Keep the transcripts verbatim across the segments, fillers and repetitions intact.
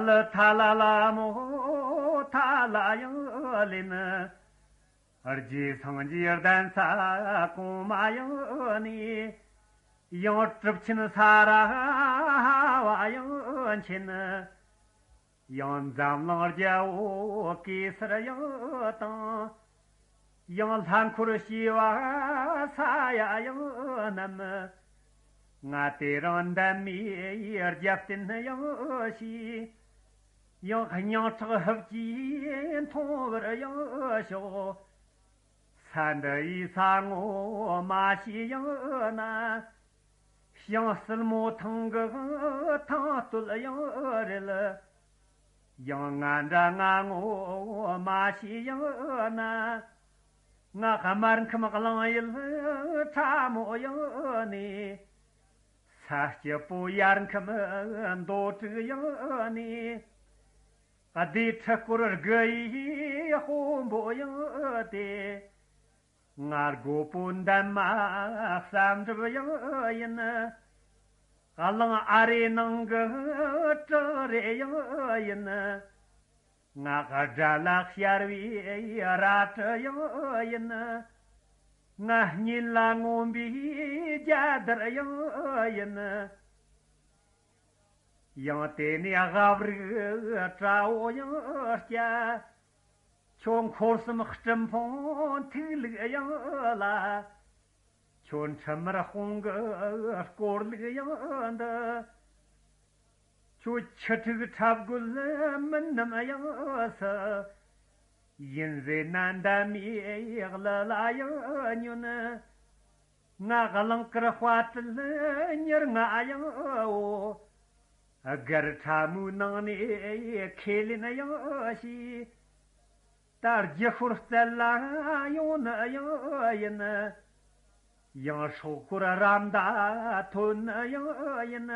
ལ་ཐ་ལ་ལ་མོ་ཐ་ལ་ཡང་ལེན། རྗེ་སངས་རྒྱས་གདན་ས་གོང་མ་ཡང་ནི། ཡང་གྲུབ་ཆེན་ས་ར་བ་ཡང་མཁྱེན། ཡང་འཛམ་གླིང་རྒྱལ་པོ་གེ་སར་ཡང་དང་། ཡང་ལྷ་འཁོར་བྱེ་བ་ས་ཡ་ཡང་རྣམས། ང་དེ་རིང་འདན་མའི་རྒྱབ་རྟེན་ཡང་བྱས། ཡང་སྙིང་ཁྲག་ཧུབ་ཀྱིས་འཐུང་བར་ཡང་ཤོག། ས་འདི་ཡི་ས་ངོ་མ་ཤེས་ཡང་ན། ཞིང་སྲིད་མོ་ཐང་གི་ཐང་སྟོད་ཡང་རེད། ཡང་ང་འདྲ་ང་ངོ་མ་ཤེས་ཡང་ན། ང་དམར་ཁམས་གླང་ཡུལ་ཁྲ་མོ་ཡང་ནས། ས་སྐྱིད་པོ་ཡར་ཁམས་མདོ་དྲུག་ཡང་ནས། སྡེ་ཁྲི་སྐོར་དགུ་ཡི་དཔོན་པོ་ཡང་སྟེ། ང་རྒོད་པོ་འདན་མ་བསམ་གྲུབ་ཡང་ཡིན། གླིང་ཨ་རེ་ནང་གི་གྲུ་རེ་ཡང་ཡིན། ང་དགྲ་ལ་ཤར་བའི་རལ་གྲི་ཡང་ཡིན། ང་གཉེན་ལ་མངོན་པའི་རྒྱལ་དར་ཡང་ཡིན། ཡང་དེ་ནས་དབབ་རིགས་དྲ་བོ་ཡང་སྐྱ། ཁྱོད་འཁོར་གསུམ་སྤྲིན་ཕུང་ཐིག་ལུག་ཡང་ལ། ཁྱོད་འཕྲུལ་མར་དཔུང་གི་སྐོར་ལུག་ཡང་འདི། ཁྱོད་ཆུ་ཕྲུག་ཁྲབ་རྒོད་མིན་ནམ་ཡང་སྲིད། ཡིན་ཟེར་ན་འདན་མའི་གླུ་ལ་ཡང་ཉོན། ང་གླིང་དཀར་དཔའ་བྲལ་ཉེར་ལྔ་ཡང་འོ། སྒར་ཁྲ་མོའི་ནང་ནས་ཁས་ལེན་ཡང་བྱས། ད་རྒྱུ་ཤོར་རྩལ་ལ་ཡོང་ནི་ཡང་ཡིན། ཡང་སྲོག་ཤོར་རམ་མདའ་ཐོན་ནི་ཡང་ཡིན།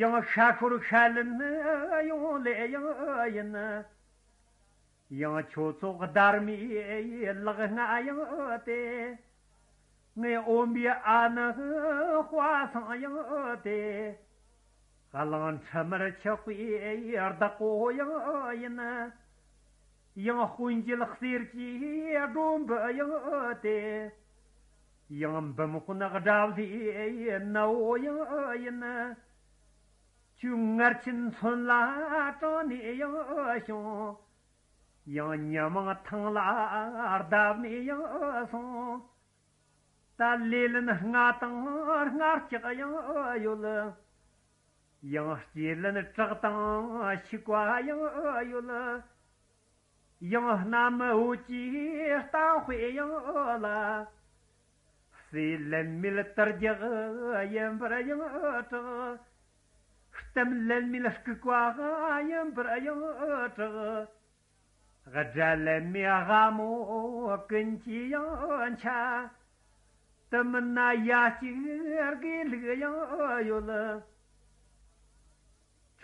ཡང་ཤ་ཤོར་ཤ་ལན་ཡོང་ལེ་ཡང་ཡིན། ཡང་ཁྱོད་ཚོགས་སྡར་མའི་ལག་རྔ་ཡང་སྟེ། ངའི་འོམ་པའི་ཨ་ནི་དཔའ་སང་ཡང་སྟེ། གླང་ཁྲི་མར་ཆགས་པའི་བདག་པོ་ཡང་ཡིན། ཡང་དཔོན་གྱི་ལག་གསེར་གྱི་སྒྲོམ་བུ་ཡང་སྟེ། ཡང་འབུམ་དཔོན་དགྲ་བླའི་ནུ་བོ་ཡང་ཡིན། ཁྱོད་ངར་ཆེན་མཚོན་ལ་དྲངས་ནས་ཡང་བྱུང་། ཡང་ཉི་མ་ཐང་ལ་བརྡབས་ནས་ཡང་སོང་། ད་ལེ་ལན་ལྔ་དང་ལྔ་ལྕགས་ཡང་ཡོད། ཡང་སྐྱེ་ལན་བྲག་དང་ཤིག་པ་ཡང་ཡོད། ཡང་གནམ་འོད་ཀྱི་གཏམ་དཔེ་ཡང་ལ། སྲེད་ལན་མེད་དར་རྒྱག་ཡིན་པར་ཡང་གྲགས། གཏམ་ལན་མེད་ལྐུགས་པ་ཡིན་པར་ཡང་གྲགས། དགྲ་ལན་མེད་དགའ་མོ་ཀུན་གྱི་ཡང་ཆ། དེ་མིན་ན་ཡ་གཅིག་དགེ་ལུགས་ཡང་ཡོད།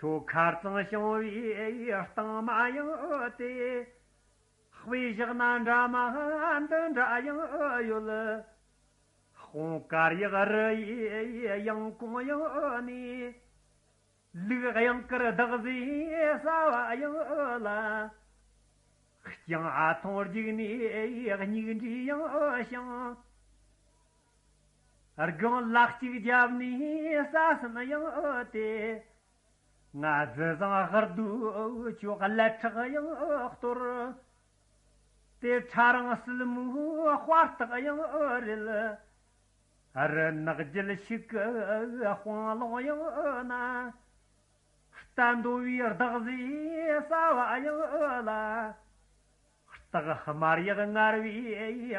ཁྱོད་ཁ་རྩང་བྱུང་བའི་གཏིང་མ་ཡང་སྟེ། དཔེ་བཞག་ན་འདྲ་མ་འདི་འདྲ་ཡང་ཡོད། དཔུང་དཀར་ཡག་རི་ཡི་ཡང་གོང་ཡང་ནས། ལུག་གཡང་དཀར་བདག་བཟའི་ས་བ་ཡང་ལ། རྐྱང་ཨ་ཐོང་རྒྱུག་ནས་སྙིགས་འདྲའི་ཡང་ཤང་། སྒང་ལག་གཅིག་རྒྱབ་ནས་ས་སེམས་ཡང་སྟེ། ང་གཟི་བཟང་ཧར་དུ་ཅོག་ཀླད་ཁྲག་ཡང་གཏོར། དེ་ཁྲ་རིང་སིལ་མོའི་དཔའ་རྟགས་ཡང་རེད། རི་ནགས་རྒྱུད་ཤིག་གི་དཔང་ལོག་ཡང་ན། རྟ་འདོ་བའི་བདག་བཟའི་ས་བ་ཡང་ལ། སྟག་དམར་ཡག་ངར་བའི་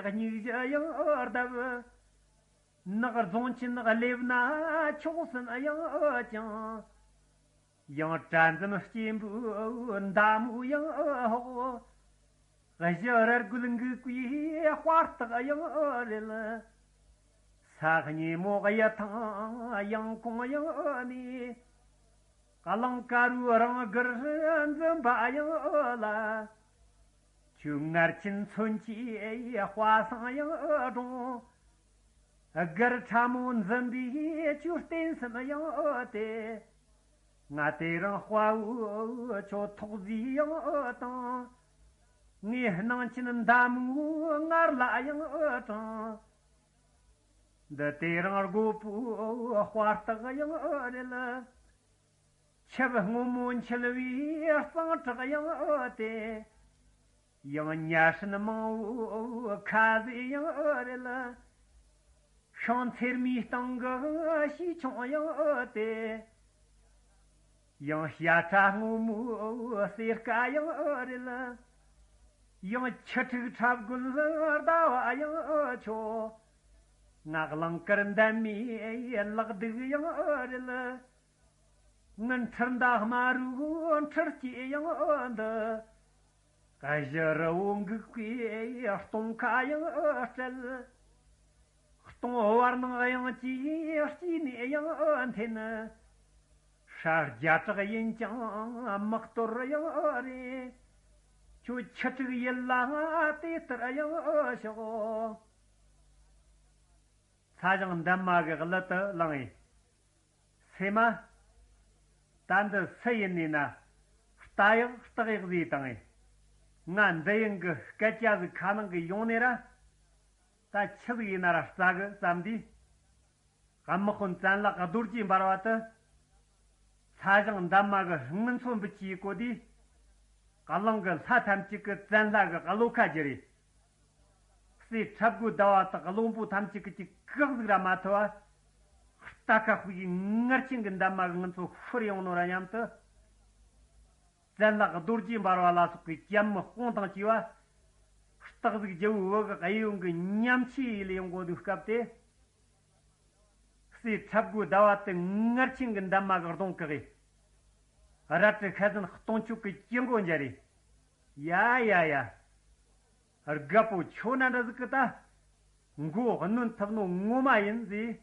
སྙིགས་ཀྱི་ཡང་བརྡབ། ནགས་རྫོང་ཆེན་གླེབ་ན་ཕྱོགས་སུན་ཡང་ཀྱང་། ཡང་དྲ་འཛིན་སྐྱེན་པོའི་མདའ་མོ་ཡང་ཧོག། གཞི་ར་རྒོད་འགུག་པའི་དཔའ་རྟགས་ཡང་རེད། ས་སྙེ་མོ་གཡུ་ཐང་ཡང་གོང་ཡང་ནས། གླང་དཀར་རུ་རང་དགར་འཛིན་པ་ཡང་ལ། ཁྱོད་ངར་ཆེན་མཚོན་གྱི་དཔའ་སང་ཡང་སྒྲོང་། སྒར་ཁྲ་མོ་འཛིན་པའི་ཁྱོད་བརྟན་སེམས་ཡང་སྟེ། ང་དེ་རིང་དཔའ་བོ་ཁྱོད་ཐོག་བཟོས་ཡང་དང་། ངའི་སྣང་ཆེན་མདའ་མོའི་ངར་ལ་ཡང་དྲངས། འདི་དེ་རིང་རྒོད་པོའི་དཔའ་རྟགས་ཡང་རེད། ཆབ་སྔོན་མོ་འཁྱིལ་བའི་གཙང་བྲག་ཡང་སྟེ། ཡང་ཉ་སྲིན་མང་བོའི་ཁ་ཟས་ཡང་རེད། ཤིང་ཚེར་མའི་སྟེང་གི་ཤིས་ཆུང་ཡང་སྟེ། ཡང་ཞྭ་ཁྲ་སྔོན་མོའི་སེར་ཀ་ཡང་རེད། ཡང་ཁྱི་ཕྲུག་ཁྲ་དགོད་ཟླ་བ་ཡང་ཁྱོད། ང་གླིང་དཀར་འདབ་མའི་ལག་སྡུག་ཡང་རེད། ངི་ཁྲིར་མདའ་དམར་རུ་ཁྲིར་སྐྱེས་ཡང་འདི། གཞི་རི་བོ་འགུགས་པའི་སྟོང་ཁ་ཡང་སྤྲད། སྟོང་བར་སྣང་གཡང་གྱི་སྐྱེས་ནས་ཡང་འཐེན། ཧྲ་རྒྱ་གྲགས་ཡིན་ཀྱང་དམག་གཏོར་ཡང་རེད། ཁྱོད་ཁྱི་ཕྲུག་ཡིད་ལ་དེ་ལྟར་ཡང་ཤོག། ཚ་ཞང་འདན་མ་གི་གླུ་དེ་བླངས་ཡིན། སེ་མ། ད་འདི་སུ་ཡིན་ནི་ན། རྟ་གཡག་སྟག་གཡག་ཟིག་དང་ངས། ང་འདི་ཡིན་གི་སྐད་ཆ་ཟིག་ཁ་ནང་གི་ཡོང་ནས་ར། ད་ཆི་ཟིག་ཡིན་ན་ར་རྩ་གི་བསམ་དུས། དམག་དཔོན་བཙན་ལག་རྡོ་རྗེ་འབར་བ་དེ། ཚ་ཞང་འདན་མ་གི་སྔུན་ཚོ་འབུད་ཀྱི་གོ་དུས། གླིང་གི་ལྷ་ཐམས་ཅད་ཀྱི་བཙན་ལྷ་གི་བློ་ཁ་བསྒྱུར་རེ། སྲས་ཁྲབ་གོས་ཟླ་བ་དག་བློན་པོ་ཐམས་ཅད་ཀྱི་ཅིག་བཀག་ཟིག་ར་མ་ཐུབ་བ། རྟ་ཁ་ཤུགས་ཀྱིས་ངར་ཆེན་གྱི་འདབ་མ་གི་ངུ་ཚོ་ཤོར་ཡོང་ནོ་ར་མཉམ་དུ། བཙན་ལྷག་རྡོ་རྗེ་འབར་བ་ལ་སོགས་ཀྱི་གྱམ་མི་དཔུང་དང་བཅས་པ། སྟག་གཟིག་རྒྱལ་བོའི་བུ་གི་གཡས་གཡོན་གྱི་ཉམས་ཆེ་ཡི་ལས་ཡོང་གོ་དུས་སྐབས་དེ། སྲས་ཁྲབ་གོས་ཟླ་བ་དེ་ངར་ཆེན་གྱི་འདབ་མ་གི་གདོང་བཀག་གས། རལ་གྲི་ཤ་ཟན་སྟོང་ཕྱོགས་ཀྱི་སྐྱེ་མགོ་འཇར་རེ། ཡ་ཡ་ཡ། རྒད་པོ་ཁྱོད་ན་འདྲ་ཟིག་གི་ད། མགོ་གནོན་ཐུབ་ནོ་ངོ་མ་ཡིན་ཟེར།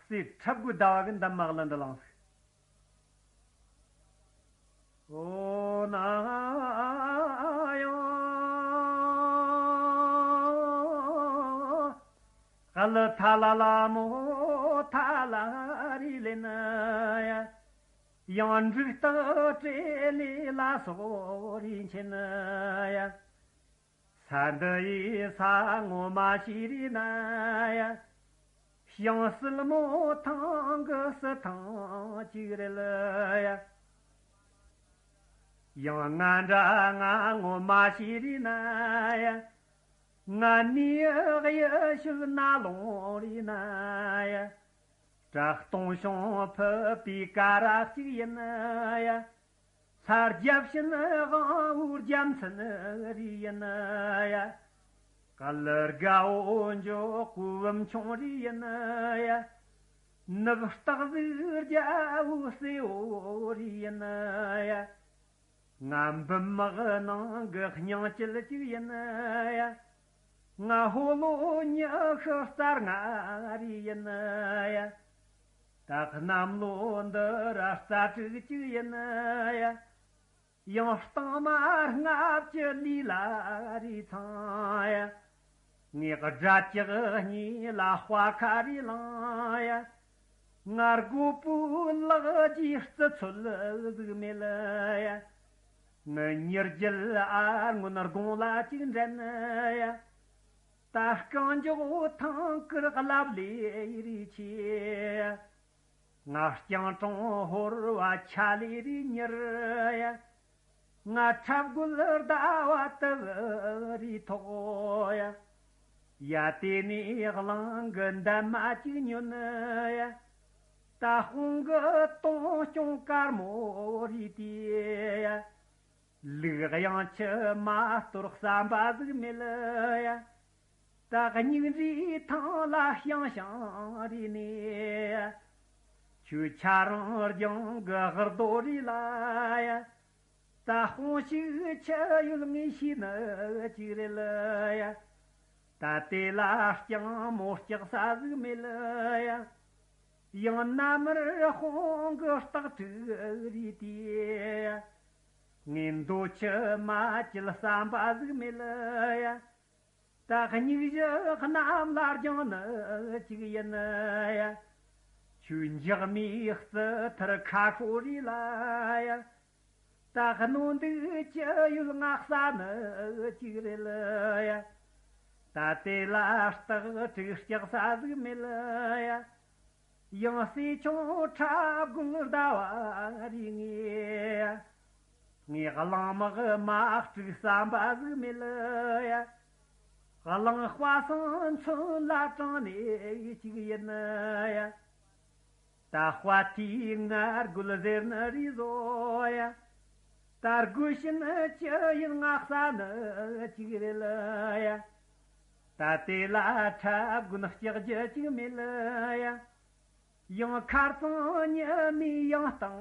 སྲས་ཁྲབ་གོས་ཟླ་བ་གི་འདབ་མ་གི་ལ་འདི་ལངས་ཟིག། ཨོ་ན་ཡང་། ག་ལི་ཐ་ལ་ལ་མོ་ཐ་ལ་རི་ལེ་ན་ཡ། ཡང་འབྲུག་སྟག་སྤྲེལ་ལེ་ལ་སོགས་རི་ཆེན་ཡ། ས་འདི་ཡི་ས་ངོ་མ་ཤི་རི་ན་ཡ། ཞང་སྲིད་མོ་ཐང་གི་སྲིད་ཐང་གཅིག་རེད་ཡ། ཡང་ང་འདྲ་ང་ངོ་མ་ཤི་རི་ན་ཡ། ང་ནི་གཡུ་ཤུལ་ན་ལོང་རི་ན་ཡ། བྲག་སྟོང་ཤོང་ཕུད་པའི་ཀ་ར་གཅིག་ཡིན་ཡ། ལྷ་རྒྱལ་ཕྱིན་དབང་བོའི་རྒྱལ་མཚན་རི་ཡིན་ཡ། ཀ་ལི་དགའ་བོ་འཇོག་གོ་བུམ་ཆུང་རི་ཡིན་ཡ། ནུབ་སྟག་གཟིག་རྒྱལ་བོའི་སྲས་བོ་རི་ཡིན་ཡ། ང་འབུམ་དམག་ནང་གི་སྙིང་བཅུད་ཅིག་ཡིན་ཡ། ང་ཕོ་ལོ་ཉི་ཤུ་རྩ་ལྔ་རེ་ཡིན་ཡ། ད་གནམ་ལོ་འདི་ར་རྩ་དྲུག་ཅིག་ཡིན་ཡ། ཡང་སྟག་དམར་ལྔ་བཅུ་ལི་ལ་རེ་ཚང་ཡ། ངའི་དགྲ་ལྕགས་གཉིས་ལ་དཔའ་ཁ་རེ་ལང་ཡ། ང་རྒོད་པོའི་ལག་རྗེས་རྩི་ཚོད་ཟིག་མེད་ཡ། ངི་ཉི་རྒྱལ་ཨ་སྔོན་དགུང་ལ་གཅིག་འདྲེན་ཡ། ད་རྐང་མགྱོགས་ཐང་དཀར་ལབ་ལེ་རེ་ཆེ་ཡ། ང་རྐྱང་གྲོང་ཧོར་བ་ཆ་ལེ་རེ་མྱུར་ཡ། ང་ཁྲབ་གོས་ཟླ་བ་དུ་བུ་རེ་ཐོགས་ཡ། ཡ་དེ་ནས་གླིང་གི་འདབ་མ་གཅིག་ཉོན་ཡ། ད་དཔུང་གི་སྟོང་སྐྱོང་དཀར་མོ་རེ་དེ་ཡ། ལུག་གཡང་ཆུ་མ་གཏོར་བསམ་པ་ཟིག་མེད་ཡ། ད་སྙིགས་འདྲའི་ཐང་ལ་ཤང་ཤང་རེ་ནས། ཁྱོད་ཁྱ་རང་རྒྱང་གི་ཧར་རྡོ་རེ་ལ་ཡ། ད་དཔུང་ཞིག་ཆུ་ཡོད་ངེས་ཤེས་ནི་གཅིག་རེད་ལ་ཡ། ད་དེ་ལ་རྐྱང་མོ་སྐྱག་ས་ཟིག་མེད་ལ་ཡ། ཡང་ན་མར་དཔུང་གི་སྟག་ཕྲུག་རེ་དེ་ཡ། ངས་འདོད་ཆུ་མ་བཅད་བསམ་པ་ཟིག་མེད་ལ་ཡ། ད་སྙིགས་གཞི་གནམ་ལ་རྒྱང་ནི་གཅིག་ཡིན་ཡ། ཁྱོད་འཇག་མའི་རྩི་ཐུར་ཁ་ཤོ་རེ་ལ་ཡ། ད་གནོན་འདུག་ཅི་ཡོད་ང་ས་ནི་གཅིག་རེད་ལ་ཡ། ད་དེ་ལ་སྟག་དྲུག་སྐྱག་ས་ཟིག་མེད་ལ་ཡ། ཡང་སྲས་ཆུང་ཁྲ་དགོན་ཟླ་བ་རེ་ངེ་ངས་གླང་མག་མ་དཀྲུག་བསམ་པ་ཟིག་མེད་ལ་ཡ། གླང་དཔའ་སང་མཚོན་ལ་དྲངས་ནས་གཅིག་ཡིན་ཡ། ད་དཔའ་ཐིག་ངར་རྒོལ་ཟེར་ནི་རེད་བཟོ་ཡ། ད་རྒོལ་ཕྱིན་ཅི་ཡིན་ང་ས་ནི་གཅིག་རེད་ལ་ཡ། ད་དེ་ལ་ཁྲ་དགོན་ལྕགས་རྒྱུ་གཅིག་མེད་ལ་ཡ། ཡང་མཁར་ཚང་ཉི་མའི་ཡང་སྟེང་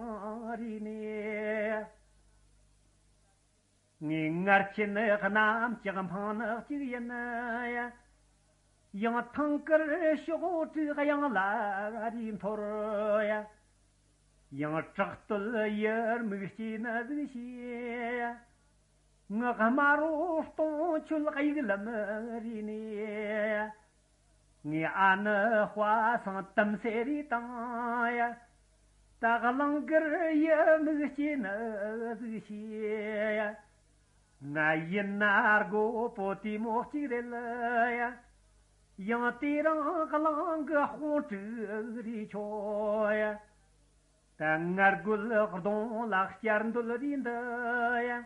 རེ་ནས། ངས་ངར་ཆེ་ནི་གནམ་ལྕགས་འཕང་ནི་གཅིག་ཡིན་ཡ། ཡང་ཐང་དཀར་ཕྱོགས་དྲུག་གཡང་ལ་རེ་འཐོར་ཡ། ཡང་བྲག་སྟོད་ཡུལ་མིག་སྐྱེས་ནི་ཟིག་བྱས་ཡ། ངག་དམར་རོ་སྟོང་ཆོད་གཡུག་ལམ་རེ་ནས། ངས་ཨ་ནི་དཔའ་སང་དམ་སེ་རེ་བཏང་ཡ། ད་གླང་དཀར་ཡུལ་མིག་སྐྱེས་ནི་ཟིག་བྱས་ཡ། ང་ཡིན་ན་རྒོད་པོ་དེ་མོ་གཅིག་རེད་ལ་ཡ། ཡང་དེ་རིང་གླང་གི་དཔུང་དཀྲུག་རེ་ཆོག་ཡ། ད་ངར་རྒོལ་གདོང་ལ་བསྐྱར་འདོད་རེ་འདི་ཡ།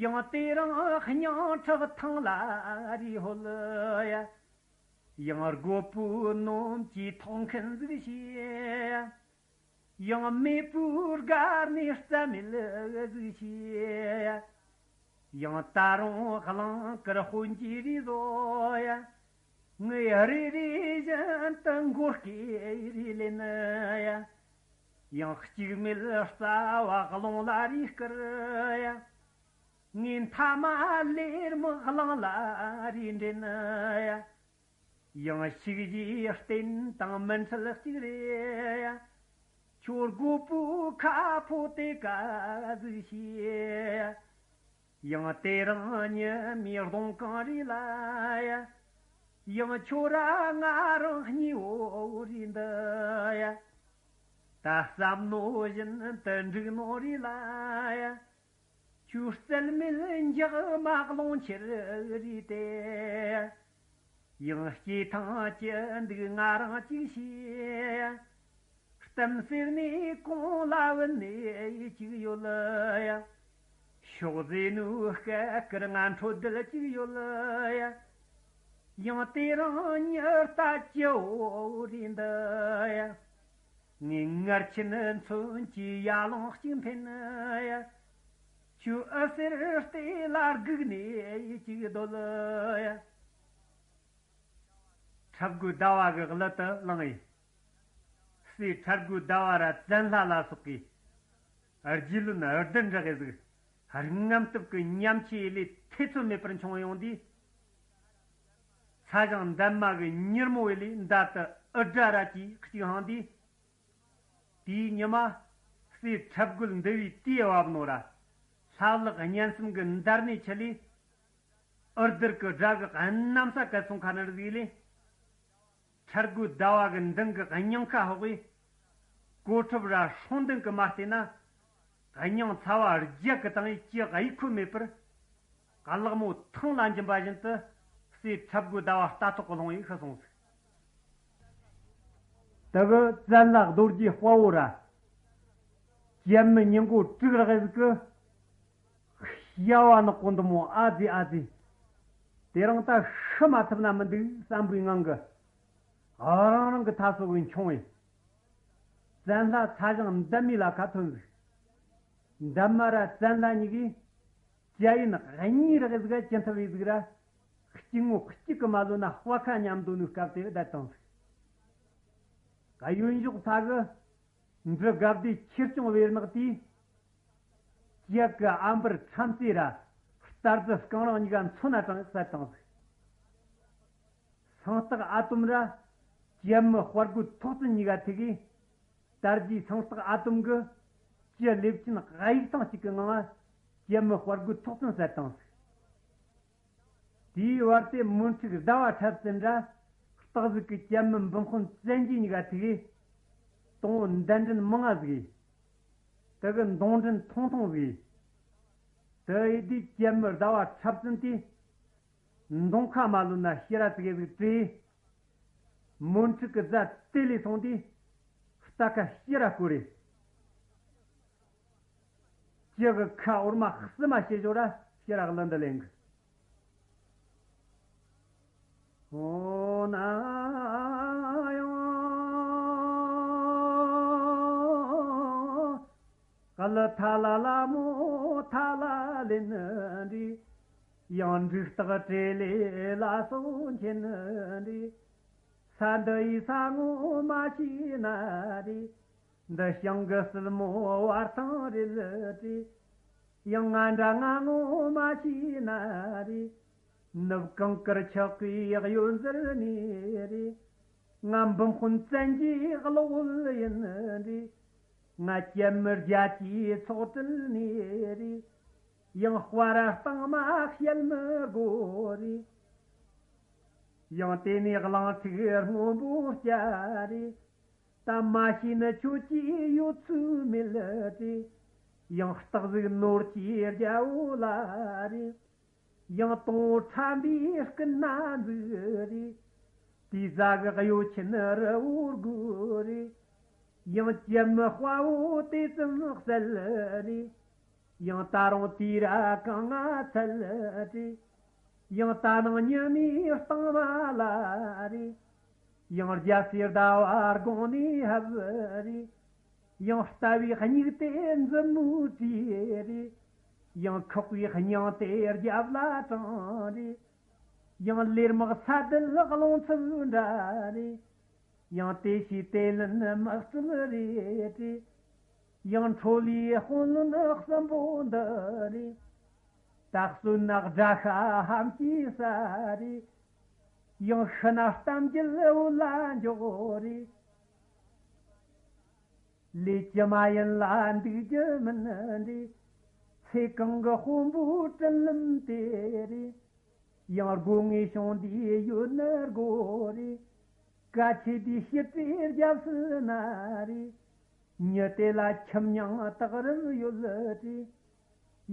ཡང་དེ་རིང་སྙིང་ཁྲག་ཐང་ལ་རེ་ཧོལ་ཡ། ཡང་རྒོད་པོའི་ནོམ་གྱི་ཐོག་མཁན་ཟིག་བྱས་ཡ། ཡང་མེས་པོའི་སྒར་ནས་རྩ་མེད་ཟིག་བྱས་ཡ། ཡང་ད་རུང་གླང་དཀར་དཔོན་གྱི་རེ་བཟོ་ཡ། ངའི་རེ་རེ་བཞིན་དུ་མགོ་སྐེ་རེ་ལེན་ཡ། ཡང་གཅིག་མེད་རྩ་བ་གླང་ལ་རེ་བསྐུར་ཡ། ངའི་མཐའ་མ་ལེར་མི་གླང་ལ་རེ་འདྲེན་ཡ། ཡང་ཞིག་གཞིའི་རྟེན་དང་མི་འཕྲད་གཅིག་རེད་ཡ། ཁྱོད་རྒོད་པོའི་ཁ་ཕོ་དེ་ཀ་ཟིག་བྱས་ཡ། ཡང་དེ་རིང་ཉི་མའི་གདོང་གང་རེད་ལ་ཡ། ཡང་ཁྱོད་ར་ང་རང་གཉིས་བོ་རེད་འདི་ཡ། ད་བསམ་ནོ་བཞིན་དུ་འགྲིག་ནོ་རེད་ལ་ཡ། ཁྱོད་རྩལ་མེད་འཇག་མ་གླང་ཆེར་རེད་དེ། ཡང་སྐྱེ་ཐང་ཅི་འདུག་ང་རང་གཅིག་ཤེས། གཏམ་ཟེར་ནས་གོང་ལ་བུད་ནས་གཅིག་ཡོད་ཡ། ཤོག་ཟེར་ནུ་སྐད་ཀིར་ང་འཕྲོད་བསྡད་གཅིག་ཡོད་ཡ། ཡང་དེ་རིང་ཉི་ལྟ་སྐྱིད་བོ་རེད་འདི་ཡ། ངས་ངར་ཆེན་མཚོན་གྱི་ཡ་ལོང་གཅིག་འཕེན་ཡ། ཁྱོད་ཨ་ཟེར་ལྟེ་ལ་སྒུག་ནས་གཅིག་སྡོད་ཡ། ཁྲབ་དགུ་ཟླ་བ་གི་གླུ་དུ་བླངས་ཡིན། སྲས་ཁྲབ་དགུ་ཟླ་བ་ར་བཙན་ལྷ་ལ་སོགས་ཀྱིས། རྗེ་བློན་ཨར་དི་འདྲ་གི་ཟིག་རྔམ་སྟོབས་ཀྱི་ཉམས་ཆེའི་ལས་ཐེ་ཚོམ་མེད་པར་འཁྱོངས་ཡོང་དུས། ས་ཞིང་འདབ་མ་གི་མྱུར་མོ་བའི་ལས་མདའ་དུ་ཨུ་དྲ་ར་གྱིས་གཅིག་འཕངས་དུས། དེའི་ཉི་མ། སྲས་ཁྲབ་རྒོད་འདུལ་བའི་དུས་བབ་ནོ་ར། ལྷ་ལག་གཉན་གསུམ་གྱི་འདར་ནས་ཆི་ལས། ཨུར་དིར་གྱི་སྒྲ་གི་གནམ་ས་གད་སོང་ཁ་ནར་ཟིག་ལས། ཁྲར་རྒོད་ཟླ་བ་གི་མདུན་གྱི་སྙིང་ཁ་ཧོག་གིས། གོ་ཁྲབ་ར་སྲོང་ལྡན་གྱི་མ་བལྟས་ན། སྙིང་ཚ་བ་རྒྱ་གི་བཏང་ཡིས་ཅི་གཡུག་ཁོ་མེད་པར། གླག་མོ་ཐང་ལ་འཇིམ་པ་བཞིན་དུ་སྲས་ཁྲབ་རྒོད་ཟླ་བ་རྟ་ཐོག་གི་ལྷུང་ཡིས་ཤི་སོང་ཟིག་དེ་གི་བཙན་ལྷ་རྡོ་རྗེ་དཔའ་བོ་ར། ཅན་མི་ཉིན་མགོ་དྲུག་རག་ཟིག་གི་བྱ་བ་ནག་པོ་འདི་མོ་ཨ་ཙི་ཨ་ཙི། དེ་རིང་ད་ཤི་མ་ཐུབ་ན་མི་འདུག་བསམ་པའི་ངང་གིས། རང་རང་གི་ཐ་སོ་གི་མཆོང་བས། བཙན་ལྷ་ཚ་ཞང་འདབ་མའི་ལ་ཁ་ཐོན་ཟིག་འདབ་མ་ར་བཙན་ལྷ་གཉིས་ཀས། ཅ་ཡིན་གཉིས་རག་ཟིག་ཅི་ཐུབ་ཡིན་ཟིག་ར། གཅིག་ངོ་གཅིག་གི་མ་ལོ་ན་དཔའ་ཁ་མཉམ་འདོད་ནུས་སྐབས་དེ་བསྡད་བཏང་ཟིག་གཡོན་ཕྱོགས་ཚ་གི། འབྲི་དགའ་བདེ་ཆེར་སྐྱོང་བེར་ནག་དེས། ཅག་གི་ཨམ་བར་ཁྲམ་རྩེ་ར། རྟ་རྫི་རྐང་རང་གཉིས་ཀ་མཚོན་ན་དྲངས་བསད་བཏང་ཟིག་སང་སྟག་ཨ་དོམ་ར། ཅན་མི་དཔའ་རྒོད་ཐོག་བཙུན་གཉིས་ཀ་ཐུག་གིས། དར་རྒྱས་སང་སྟག་ཨ་དོམ་གི། ཅི་ལེབ་ཆེན་གཡུག་ཐང་གཅིག་གི་ངང་ང་། ཅན་མི་དཔའ་རྒོད་ཐོག་བཙུན་བསད་བཏང་ཟིག་དེའི་བར་དེ་མོན་ཕྲུག་ཟླ་བ་ཁྲབ་ཙེ་འདྲ། སྟག་གཟིག་གི་ཅན་མི་འབུམ་དཔོན་བཙན་གྱི་གཉིས་ཀ་ཐུག་གིས། དང་པོ་འདན་འདྲེན་མང་ང་ཟིག་ཡིན། དེ་གི་མདུང་འདྲེན་ཐུང་ཐུང་ཟིག་ཡིན། དེ་ཡི་དུས་ཅན་མི་ཟླ་བ་འཁྲབ་ཚུན་དེ། མདུང་ཁ་མ་ལོན་ན་ཕྱི་ར་ཙིག་གེ་ཟིག་བྲིས། མོན་ཁྲི་གི་རྫ་དེ་ལས་སོང་དུས། རྟ་ཁ་ཕྱི་ར་བསྐོར་རེ། ཅི་གི་ཁ་འོར་མ་བསུ་མ་བྱེད་ཞོར་ར་ཕྱི་ར་གླུ་འདི་ལེན་གི། ཨོ་ན་ཡང་ག་ལ་ཐ་ལ་ལ་མོ་ཐ་ལ་ལེན་འདི། ཡང་འབྲུག་སྟག་བྲེ་ལེ་ལ་སོ་མཁྱེན་འདི། ས་འདི་ཡི་ས་ངོ་མ་ཤེས་ན་རེ། འདི་ཞིང་གི་སྲིན་མོ་བར་ཐང་རེད་དེ། ཡང་ང་འདྲ་ང་ངོ་མ་ཤེས་ན་རེ། ནུབ་གངས་དཀར་ཆགས་པའི་གཡུ་འཛིན་ནས་རེ། ང་འབུམ་དཔོན་བཙན་གྱི་གློག་འོད་ཡིན་རེ། ང་ཅན་མི་རྒྱ་ཆེའི་ཚོགས་གྲལ་ནས་རེ། ཡང་དཔའ་ར་གཏང་མ་བཤད་མི་དགོས་རེ། ཡང་དེ་ནས་གླང་ཐིག་སྔོན་པོ་སྐྱ་རེ། ད་མ་ཤེས་ནི་ཁྱོད་ཀྱིས་ཡོད་ཚུལ་མེད་ལ་དེ། ཡང་སྟག་གཟིག་ནོར་གྱི་རྒྱལ་པོ་ལ་རེ། ཡང་དང་པོ་ཁྲམ་པའི་སྐུ་ན་འཛུགས་རེ། དེའི་རྫ་གི་གཡོ་ཆེན་རི་བོ་དགུ་རེ། ཡང་ཅན་མི་དཔའ་བོ་དེ་ཙམ་གསལ་རེ། ཡང་ད་རུང་དེ་ར་གང་ང་ཚད་རེ། ཡང་ད་ནང་ཉི་མའི་སྟེང་མ་ལ་རེ། ཡང་རྒྱལ་སྲས་ཟླ་བ་དགུང་ནས་ཧབ་རེ། ཡང་ལྟ་བའི་སྙིགས་དེ་མཛུབ་མོའི་དྲིས་རེ། ཡང་ཁོག་པའི་སྙིང་དེ་རྒྱབ་ལ་དྲངས་རེ། ཡང་ལེར་མག་ས་དལ་རླུང་འཚུབ་འདྲ་རེ། ཡང་དེ་ཤེས་དེ་ལན་དམག་སྤྲུལ་རེ་དྲིས། ཡང་ཁྲོ་ལིའི་དཔོན་བློན་གསུམ་པོ་འདི་རེ། ད་གསོན་ནག་དགྲ་ཤ་ཧམ་གྱི་ས་རེ། ཡང་ཤི་ན་གཏམ་རྒྱུད་འོད་ལ་འཇོག་རེ། ལས་ཀྱི་མ་ཡིན་ལ་འདུག་རྒྱུ་མིན་རེ། ཚེ་གང་གི་དཔོན་པོའི་དྲིན་ལན་དེ་རེ། ཡང་སྒོ་ངའི་ཞིང་འདིའི་ཡུལ་ནི་སྒོ་རེ། ཀ་ཆེ་དེའི་ཕྱི་དྲའི་རྒྱབ་སུ་ན་རེ། མྱི་དེ་ལ་ཁྱིམ་མྱང་སྟག་རི་ཡོད་རེ།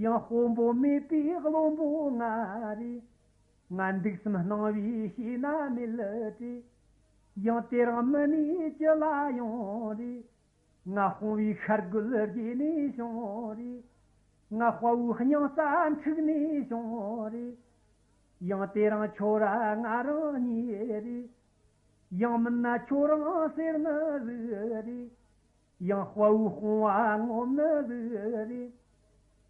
ཡང་དཔོན་པོ་མེད་པའི་བློན་པོ་ང་རེ། ང་འདུག་སེམས་སྣང་བའི་ཤེས་ན་མེད་རེ། ཡང་དེ་རིང་མི་ནི་ཅི་ལ་ཡོང་རེ། ང་དཔུང་བའི་ཤར་རྒོལ་རྗེས་ནས་བྱུང་རེ། ང་དཔའ་བོའི་སྙིང་རྩ་འཁྲུགས་ནས་བྱུང་རེ། ཡང་དེ་རིང་ཁྱོད་ར་ང་རང་གཉིས་རེ། ཡང་མིན་ན་ཁྱོད་རང་ཟེར་ནི་ཟིག་རེད། ཡང་དཔའ་བོའི་དཔུང་བ་ངོམ་ནི་ཟིག་རེད།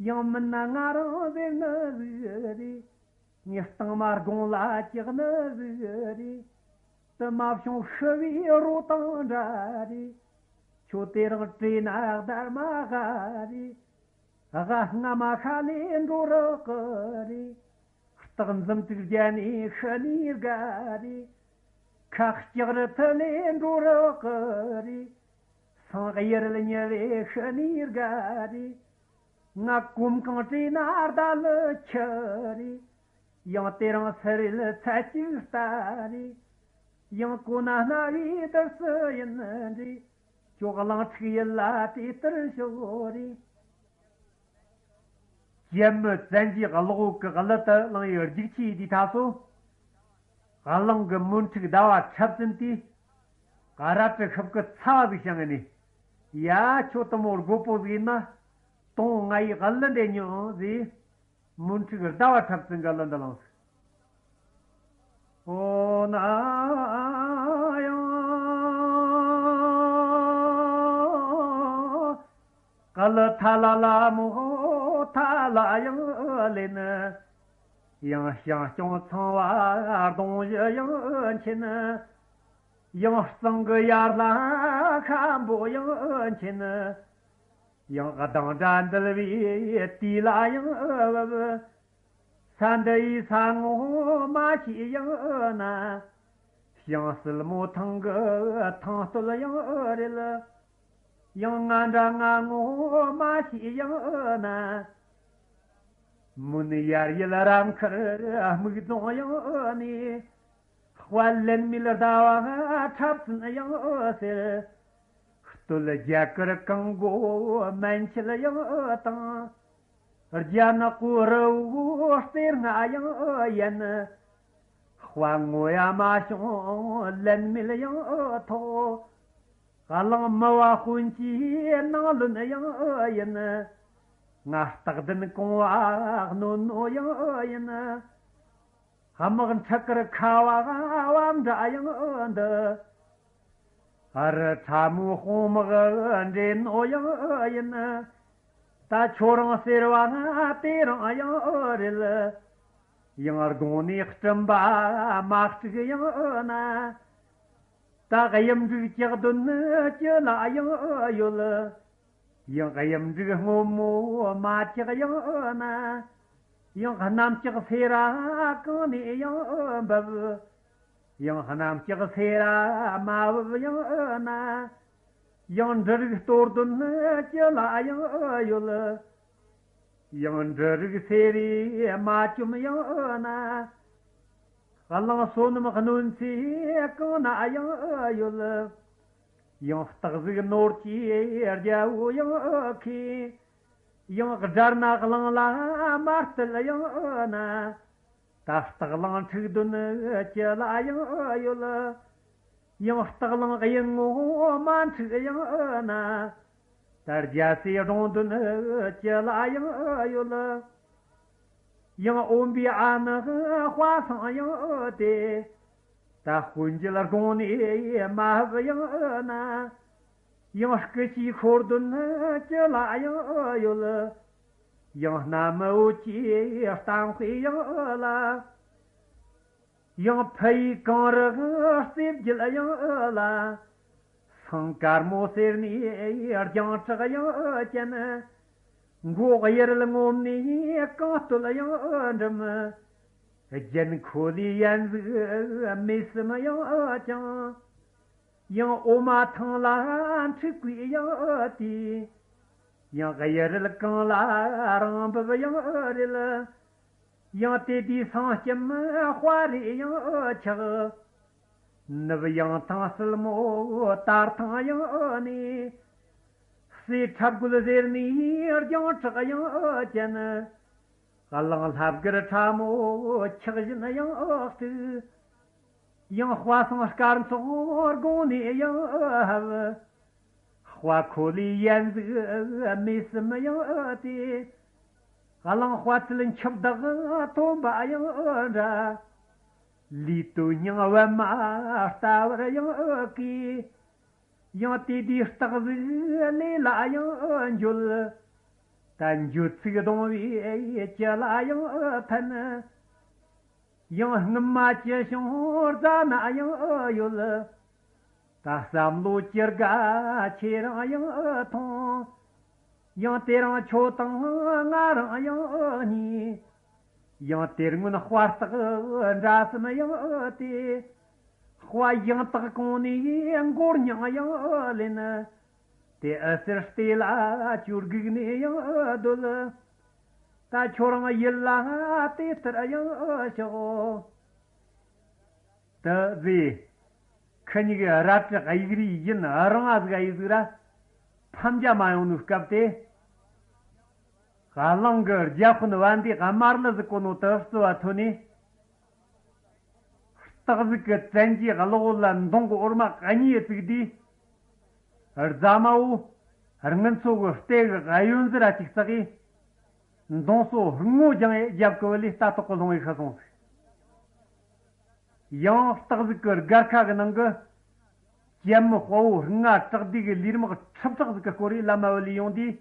ཡང་མིན་ན་ང་རང་ཟེར་ནི་ཟིག་རེད། ངས་སྟེང་མ་དགུང་ལ་བཀྱག་ནི་ཟིག་རེད། དུ་མ་བྱུང་ཤི་བའི་རོ་དང་འདྲ་རེད། ཁྱོད་དེ་རིང་བྲོས་ན་སྡར་མ་ཧ་རེད། ཧ་སྔ་མ་ཤ་ལས་འགྲོ་རག་གི་རེད། སྟག་འཛུམ་དྲུག་རྒྱ་ནས་ཤི་ནས་དགའ་རེད། ཁ་སྐྱག་རི་ཐི་ལས་འགྲོ་རག་གི་རེད། སང་གཡུ་རལ་ཉི་བས་ཤི་ནས་དགའ་རེད། ང་གོམ་གང་བྲོས་ན་ཟླ་ལི་ཁྱི་རེད། ཡང་དེ་རིང་སི་རལ་ཚལ་གཅིག་ལྟ་རེད། ཡང་གོ་ན་སྣ་བའི་དུར་སུ་ཡིན་རེད། ཁྱོད་གླང་ཕྲུག་ཡིན་ལ་དེ་ལྟར་ཤོག་རེད། ཡབ་མི་བཙན་གྱིས་གློག་འོད་ཀྱི་གླུ་དུ་བླངས་ཡོད་རྒྱུག་ཆེ་ཡི་དུས་ཐ་སོ། གླང་གི་མོན་ཁྲིག་ཟླ་བ་འཁྲབ་ཚུན་དུས། རལ་གྲི་ཤུབས་ཀྱི་ཚ་བ་ཟིག་བྱིངས་ནས། ཡ་ཁྱོད་དུ་མོ་རྒོད་པོ་ཟིག་ཡིན་ན། དོང་ང་ཡི་གླུ་འདྲེ་ཉོན་ཟེར། མོན་ཁྲིག་ཟླ་བ་འཁྲབ་ཚུན་གྱི་གླུ་འདི་བླངས་སོ། ཨོ་ན་ཡང་། ག་ལ་ཐ་ལ་ལ་མོ་ཐ་ལ་ཡང་ལེན། ཡང་ཞིང་སྐྱོང་ཚང་བ་གདོང་བཞི་ཡང་ཆེན། ཡང་གཙང་གི་ཡར་ལྷ་ཤམ་པོ་ཡང་ཆེན། ཡང་གདངས་སྒྲ་འདུལ་བའི་དུས་ལ་ཡང་བབ། ས་འདི་ཡི་ས་ངོ་མ་ཤེས་ཡང་ན། ཞིང་སྲིད་མོ་ཐང་གི་ཐང་སྟོད་ཡང་རེད། ཡང་ང་འདྲ་ང་ངོ་མ་ཤེས་ཡང་ན། མུན་ཡར་ཡུལ་རབ་མཁར་སྨུག་རྫོང་ཡང་ནས། དཔལ་ལེན་མེད་ཟླ་བ་འཁྲབ་ཚུན་ཡང་ཟེར། སྟོད་རྒྱ་གར་གངས་མགོ་མན་ཆད་ཡང་དང་། རྒྱ་ནག་པོ་རི་བོ་རྩེ་ལྔ་ཡང་ཡིན། དཔའ་ངོ་ཡ་མ་བྱུང་ལན་མེད་ཡང་ཐོག། གླང་མི་བ་དཔོན་གྱི་ནང་བློན་ཡང་ཡིན། ང་སྟག་ལྡན་གོང་བ་གནོན་ནོ་ཡང་ཡིན། དམག་འཁྲུག་དཀར་ཁ་བ་བ་འདྲ་ཡང་འདི། ཨ་རི་ཁྲ་མོའི་དཔུང་དམག་འདྲེན་ནོ་ཡང་ཡིན། ད་ཁྱོད་རང་ཟེར་བ་དེ་རང་ཡང་རེད། ཡང་དགོང་ནས་སྤྲིན་པ་མ་དཀྲུག་ཡང་ན། ད་གཡུ་འབྲུག་ལྕགས་དོན་ནི་ཅི་ལ་ཡང་ཡོད། ཡང་གཡུ་འབྲུག་སྔོན་མོ་མ་ཆག་ཡང་ན། ཡང་གནམ་ལྕགས་སེ་ར་གང་ནས་ཡང་འབབ། ཡང་གནམ་ལྕགས་སེ་ར་མ་བབ་ཡང་ན། ཡང་འབྲུ་རིགས་གཏོར་དོན་ནི་ཅི་ལ་ཡང་ཡོད། ཡང་འབྲུ་རིགས་སེ་རས་མ་བཅོམ་ཡང་ན། གླང་བསོད་ནམས་གནོད་འཚེ་གང་ན་ཡང་ཡོད། ཡང་སྟག་གཟིག་ནོར་གྱི་རྒྱལ་པོ་ཡང་མཁས། ཡང་དགྲ་ན་གླང་ལ་མ་གཏད་ཡང་ན། ད་སྟག་གླང་འཁྲུག་དོན་ཅི་ལ་ཡང་ཡོད། ཡང་སྟག་གླང་གཡུལ་ངོ་མ་འཁྲུག་ཡང་ན། ད་རྒྱལ་སྲས་སྒྲུང་དོན་ཅི་ལ་ཡང་ཡོད། ཡང་འོན་པའི་ཨ་ནི་དཔའ་སངས་ཡང་དེ། ད་དཔོན་རྒྱལ་དགོངས་ནས་མ་བབ་ཡང་ན། ཡང་སྐུ་ཞིག་ཤོར་དོན་ཅི་ལ་ཡང་ཡོད། ཡང་གནའ་མི་བོད་ཀྱི་གཏམ་དཔེ་ཡང་ལ། ཡང་ཕ་ཡུལ་གངས་རི་རྩེ་བརྒྱད་ཡང་ལ། སེང་དཀར་མོ་ཟེར་ནས་རྒྱང་གྲགས་ཡང་ཅན། མགོ་གཡུ་རལ་ངོམ་ནས་གངས་སྟོད་ཡང་འགྲིམ། རྒྱན་ཁོ་ལས་ཡན་ཟིག་མེད་སེམས་ཡང་ཅང་། ཡང་འོ་མ་ཐང་ལ་འཁྲིག་པའི་ཡང་དུས། ཡང་གཡུ་རལ་གངས་ལ་རང་འབབ་ཡང་རེད། ཡང་དེ་དུས་སེང་སྐྱེམས་དཔའ་རིས་ཡང་ཆགས། ནུབ་ཡང་ཐང་སིལ་མོ་དར་ཐང་ཡང་ནས། སྲས་ཁྲ་རྒོད་ཟེར་ནས་རྒྱང་གྲགས་ཡང་ཅན། གླང་ལྷ་སྒར་ཁྲ་མོ་ཆགས་བཞིན་ཡང་གཏུགས། ཡང་དཔའ་སེང་སྐར་ཚོགས་དགུང་ནས་ཡང་ཕབ། དཔའ་ཁོ་ལས་ཡན་ཟིག་མེད་སེམས་ཡང་དེ། གླང་དཔའ་རྩལ་འཆི་བདག་ཐོན་པ་ཡང་འདྲ། ལུས་དོན་སྙིང་པདྨ་ལྟ་བུར་ཡང་གུས། ཡང་དེ་དུས་སྟག་གཟིག་ལས་ལ་ཡང་འགྱོད། ད་འགྱོད་ཚིག་གདུང་བའི་ལྕེ་ལ་ཡང་ཕན། ཡང་སྔུན་མ་ཅི་བྱུང་རྫ་ན་ཡང་ཡོད། ད་བསམ་བློ་ཅི་དགའ་ཁྱེད་རང་ཡང་ཐོངས། ཡང་དེ་རིང་ཁྱོད་དང་ང་རང་ཡང་གཉིས། ཡང་དེར་སྔོན་དཔའ་རྟགས་འདྲ་སེམས་ཡང་དེ། དཔའ་ཡང་དག་གོང་ནས་མགོར་མྱང་ཡང་ལེན། དེ་ཨ་ཟེར་ལྟས་ལ་བཅོས་སྒུག་ནས་ཡང་སྡོད། ད་ཁྱོད་རང་ཡིད་ལ་དེ་ལྟར་ཡང་ཤོག། དེ་ཟེ། ཁི་གཉིས་ཀྱི་རལ་གྲི་གཡུག་རེས་ཡིན་རང་ཨ་ཟིག་ཨ་ཡི་ཟིག་ར། ཕམ་རྒྱ་མ་ཡོང་ནོའི་སྐབས་དེ། གླང་གི་རྒྱ་དཔོན་བན་དེ་དམར་ལི་ཟིག་གོ་ནོ་དེ་རྩི་བ་ཐོན་ནས། སྟག་གཟིག་གི་བཙན་གྱིས་གློག་ལ་མདུང་གི་འོར་མ་གཉིས་བཙུགས་དུས། རྫ་མ་བོ་རྔུལ་ཚོ་གི་སྟེ་གི་གཡོན་ཟུར་ར་ཅིག་བཙགས་ཡིས། མདུང་སོ་སྔོ་རྒྱང་ཡས་རྒྱབ་གི་བུ་ལས་རྟ་ཐོག་གི་ལྷུང་བའི་ཤི་སོང་ཟིག། ཡང་སྟག་གཟིག་གི་སྒར་ཁ་གི་ནང་གི་གྱད་མི་དཔའ་བོ་ལྔ་བྲག་སྡེ་གི་ལས་དམག་ཁྲི་ཕྲག་ཟིག་གི་སྐོར་རེ་བླ་མ་བུ་ལས་ཡོང་དུས།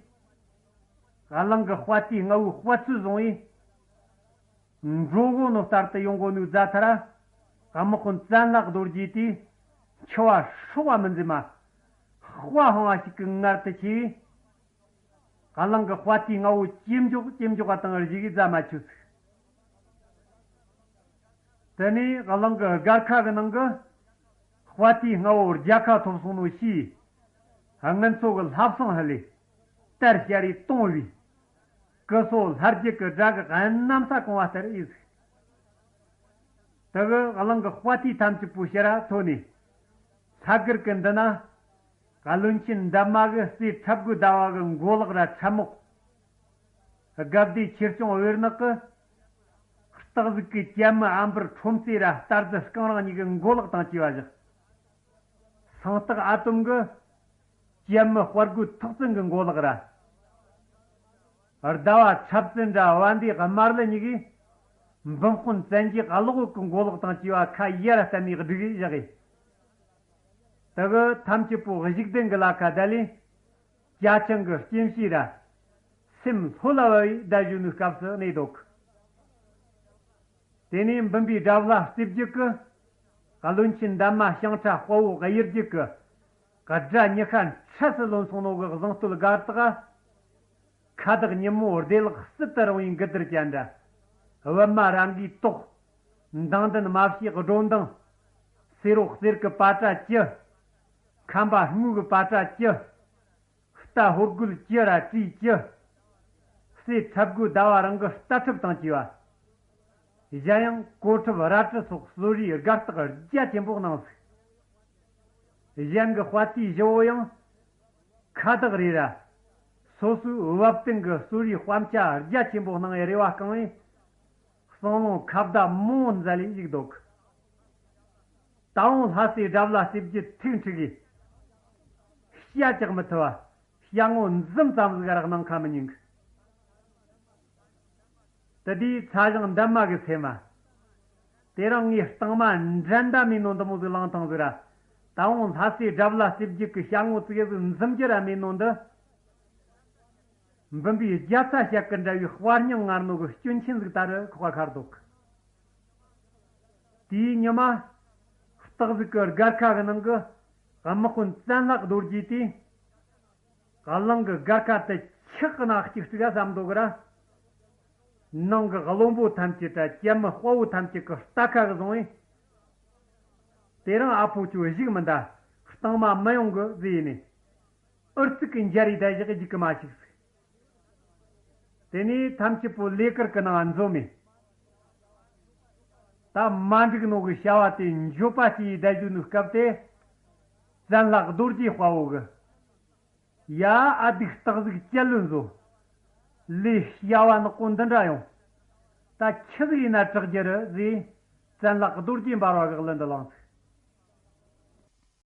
གླང་གི་དཔའ་རྟུལ་ལྔ་བོའི་དཔའ་རྩལ་བཟུང་ཡིས། འགྲོ་གོ་ནོ་ལྟར་དུ་ཡོང་གོ་ནོའི་རྫ་ཐ་ར། དམག་དཔོན་བཙན་ལྷ་རྡོ་རྗེ་དེས་འཆི་བ་སྲོག་པ་མི་འཛེམ་མ། དཔའ་ཕང་བ་ཞིག་གི་ངར་དུ་ཆེ་བས། གླང་གི་དཔའ་རྟུལ་ལྔ་བོ་ཇེ་མགྱོགས་ཇེ་མགྱོགས་པ་དང་རྗེས་གི་རྫ་མ་ཆུ་ཟིག། དེ་ནས་གླང་གི་སྒར་ཁ་གི་ནང་གི་དཔའ་རྟུལ་ལྔ་བོ་རྒྱལ་ཁ་ཐོབ་སོང་ནོ་ཤེས། རྔུལ་ཚོ་གི་ལྷ་བསང་ཧ་ལས་དར་ཤ་རེ་གཏོང་བས། སྐུ་སྲོག་ལྷ་རྒྱུད་ཀྱི་དགྲ་གི་གནམ་ས་གང་བ་ལྟར་ཡིན་ཟིག། དེ་གི་གླང་གི་དཔའ་རྟུལ་ཐམས་ཅད་པོ་ཕྱིར་ར་ཐོན་ནས། ལྷ་སྒར་གི་འདི་ན། བློན་ཆེན་འདན་མ་གི་སྲས་འཁྲབ་དགུ་ཟླ་བ་གི་མགོ་ལག་ར་འཁྲབ་མོག་དགའ་བདེ་ཆོས་སྐྱོང་བེར་ནག་གི་སྟག་གཟིག་གི་གྱད་མི་ཨམ་བར་ཁྲོམ་རྩེ་ར་རྟ་རྫི་རྐང་རང་གཉིས་གི་མགོ་ལག་དང་བཅས་པ་བཞག་སང་སྟག་ཨ་དོམ་གི་གྱད་མི་དཔའ་རྒོད་ཐོག་བཙུན་གི་མགོ་ལག་ར། ཟླ་བ་འཁྲབ་བཙུན་ར་བ་འདི་དམར་ལི་གཉིས་གིས་འབུམ་དཔོན་བཙན་གྱི་གློག་འོད་ཀྱི་མགོ་ལག་དང་བཅས་པ་ཁ་ཡར་བསྟན་ནས་བསྒྲིགས་བཞག་གི་དེ་གི་ཐམས་ཅད་པོ་གཞུག་ལྡན་གྱི་ལ་ཁ་བསྡད་ལས། ཅ་ཆིང་གི་སྐྱེམས་ཤིང་ར། སེམས་ལྷོད་ལ་བབས་བསྡད་བཞུགས་ནི་སྐབས་སུ་གནས་འདུག་དེ་ནས་འབུམ་པའི་དགྲ་བླ་རྩེ་བརྒྱད་ཀྱི། བློན་ཆེན་འདན་མ་ཞང་ཁྲ་དཔའ་བོ་གཡུལ་རྒྱལ་གྱི། དགྲ་ཉི་ཤར་འཕྲལ་སུ་ལོན་སོང་ནོ་གི་གཟེངས་བསྟོད་སྒར་དག་ཁ་བདག་ཉིན་མོ་བདེ་ལེགས་སྲིད་དུ་རིང་བའི་མགུལ་དར་ཅན་འདྲ། པདྨ་རཱ་གའི་ཏོག་མདངས་ལྡན་མ་བྱའི་སྒྲོ་མདངས། སེར་རོ་གསེར་གྱི་པ་ཏྲ་བཅུ། ཁམ་པ་དངུལ་གྱི་པ་ཏྲ་བཅུ། རྟ་ཧོར་རྒོད་བཅུ་ར་བྲིས་བཅུ། སྲས་འཁྲབ་དགུ་ཟླ་བ་རང་གི་རྟ་ཁྲབ་དང་བཅས་པ། གཞན་ཡང་གོ་ཁྲབ་རལ་གྲི་སོགས་གསོ་རིག་སྒར་རྟགས་རྒྱ་ཆེན་པོ་གནང་ཟིག་གཞན་གྱི་དཔའ་རྩལ་ཞི་བོ་ཡང་། ཁ་བདག་རེ་ར། སོ་སོའི་བབ་བསྟུན་གྱི་གསོ་རིག་དཔའ་མཆ་རྒྱ་ཆེན་པོ་གནང་བའི་རེ་བ་བསྐང་བས། གསང་ལུང་ཁ་བརྡ་མང་བོ་མཛད་ལས་བཞུགས་འདུག་ད་འོང་ལྷ་སྲས་དགྲ་བླ་རྩེ་བརྒྱད་ཐུག་འཁྲིགས་གིས། ཤ་རྒྱག་མི་ཐུབ་པ། ཤ་ངོ་འཛུམ་ཙམ་ཟིག་རག་གནང་ཁ་མི་ཉན་གི་དེ་དུས་ཚ་ཞང་འདན་མ་གི་སེམས་མ། དེ་རིང་ངས་སྟེང་མ་འགྲན་ཟླ་མེད་ནོ་འདི་མོ་ཟིག་བླངས་བཏང་ཟིག་ར། ད་འོང་ལྷ་སྲས་དགྲ་བླ་རྩེ་བརྒྱད་ཀྱི་ཤ་ངོ་ཙིག་གེ་ཟིག་འཛུམ་རྒྱུ་ར་མེད་ནོ་འདི། འབུམ་པའི་རྒྱ་ཚ་ཞལ་གྱི་འདྲ་བའི་དཔའ་སྙིང་ངར་ནོ་གི་སྐྱོན་ཆེན་ཟིག་ད་རུ་ཁོག་པ་ཁར་འདུག་དེའི་ཉི་མ། སྟག་གཟིག་གི་སྒར་ཁ་གི་ནང་གི་དམག་དཔོན་བཙན་ལྷག་རྡོ་རྗེ་དེས། གླིང་གི་སྒར་ཁ་དེ་ཆག་གི་ནང་གཅིག་བརྩིགས་བསམ་འདུག་གི་ར། ནང་གི་བློན་པོ་ཐམས་ཅད་དང་གྱད་མི་དཔའ་བོ་ཐམས་ཅད་ཀྱི་རྟ་ཁ་གི་བཟུང་བས། དེ་རིང་ཨ་ཕོ་ཁྱོད་བཞུགས་མི་འདའ། སྟེང་མ་མི་ཡོང་གི་ཟེར་ནས། ཨུ་ཚུགས་ཀྱི་འཇའ་རིས་བསྡད་བཞག་རྒྱུག་གི་མ་ཞིག་ཟིག་དེ་ནས་ཐམས་ཅད་པོ་ལས་ཀར་གི་ནང་འཛོམས་མེད། ད་མ་འགྲིག་ནོ་གི་བྱ་བ་དེ་མགྱོགས་པ་བྱས་བསྡད་རྒྱུ་ནི་སྐབས་དེ། བཙན་ལྷག་རྡོ་རྗེ་དཔའ་བོ་གི། ཡ་ཨ་སྡུག་སྟག་གཟིག་སྐྱ་ལོན་བཟོ། ལས་བྱ་བ་ནག་པོ་འདི་འདྲ་ཡོང་། ད་ཆི་ཟིག་ཡིན་ན་དྲག་རྒྱུ་རེད་ཟེར། བཙན་ལྷག་རྡོ་རྗེ་འབར་བ་གི་གླུ་འདི་བླངས་